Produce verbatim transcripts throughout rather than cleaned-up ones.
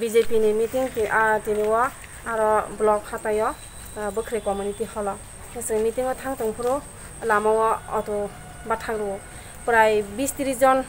B J P ni meeting ti-, ah, tini o aro block hatai o, ah, Bwkhwrwi community hall o. Chwng meeting o thang tong phuru lama o auto bathang rwo. Prai bis tris jon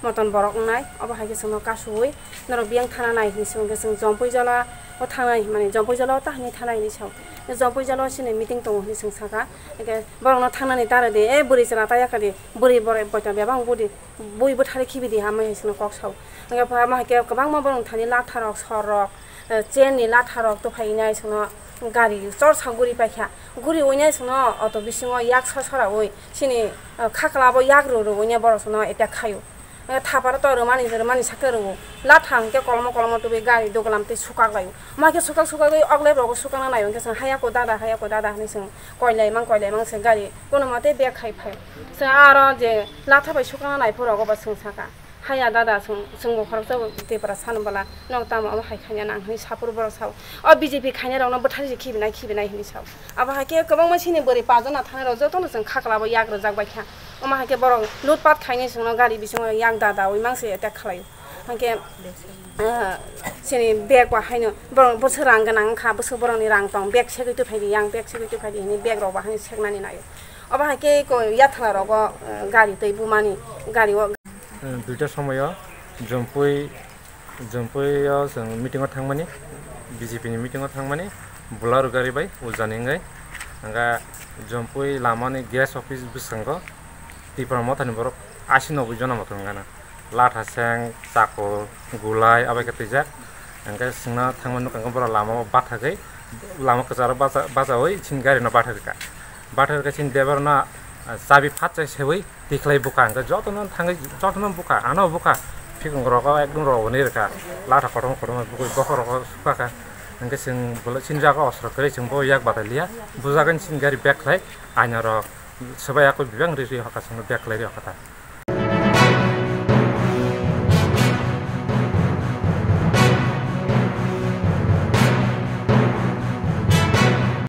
moton borok wngnai. Obo hai khe chwngno kasuwi norok biyang thana nai hinwi se hwnkhe chwng Jompui Jola o thangnai hinmani, Jompui Jola o ta hinwi thanai hinwi sao. Jompui Jola o chini meeting tongo hinwi chwng sakha. Hwnkhe borokno thangnani ta rwdi, "E bwrwi chwla ta yakha di, bwrwi borok boita bebak wng budi." Bui bwthari khibi di hamai hai sino kok sao. Hingke pha ma hai khe kwbangma borok thani latha rok, sor rok, eh, chain ni latha rok to phai nai sino gari chorsa guri paikha. Guri oinai sino auto bisingo yak sosora oi sini, eh, khakla bo yak ro ro oinai borok sino attack khaio. Hingke thaparo to rwmani rwmani sakhe rwo. Latha hingke kolomo kolomo tubui gari dogolam tei sukak laio. Ma khe sukak sukak oi ogle rogo sukak na naio hingke sino haya ko dada haya ko dada hinui sino koilai mang koilai mang se gari kono mate bek khai phai. Chwng aro je latha bai sukna nai phuru rogo bo chwng saka, "Haya dada, chwng, chwngbo khoroksa bo Tripura sano bwla, nok tamo omo hai khaina nang," hinwi saphuru borok sao. O B J P khainai rokno bwthari se khibinai, khibinai hinwi sao. Abo hai khe kwbangma sini bwrwi pajana thanai rok jotono chwng khakla bo yak rwjak bai kha. Omo hai khe borok lutpat khainai chwngno gari bisingo yak dada oi mang se attack khlaio. Hingke, ah, chini bag bo haino borok bwswk rang gwnang wngkha, bwswk borokni rang tong, bag segwi twi phaidi, yang bag segwi twi phaidi hinwi bag rok bo haino seknani naio. Obo hai khe ko yathla rogo, eh, gari twi bumani gari o. Eh, duita somoyo Jompui, Jompui o chwng meeting o thangmani, B J P ni meeting o thangmani, Bolero gari bai ujani wngwi. Hwnka Jompui lamani gas office bwskango Tipra Mothani borok asi noboi jona mothon wngana. Latha seng, chakur, gulai, abai khe twijak. Hingke chwngno thangma nukha hwnkhe borok lama o bathagwi, lama kwcharo bacha-, bachaui chini gari no bathagwi kha. Bathagwi khe chini driver no, ah, chabi phatsa seui tikhlai bukha, hingke jotono thangwi jotono bukha, ano bukha. Phikung rogo ekdom rogoni rwkha. Latha kotorma kotorma bukui bokhorok o sukha kha. Hingke chwng bolai chini jaga o osoro kwrwi chwng bo yak batai liya. Bujagani chini gari bag khlai aina rok swbai yakui bebak ri ri hokha chwngno bag khlai ri hokha ta.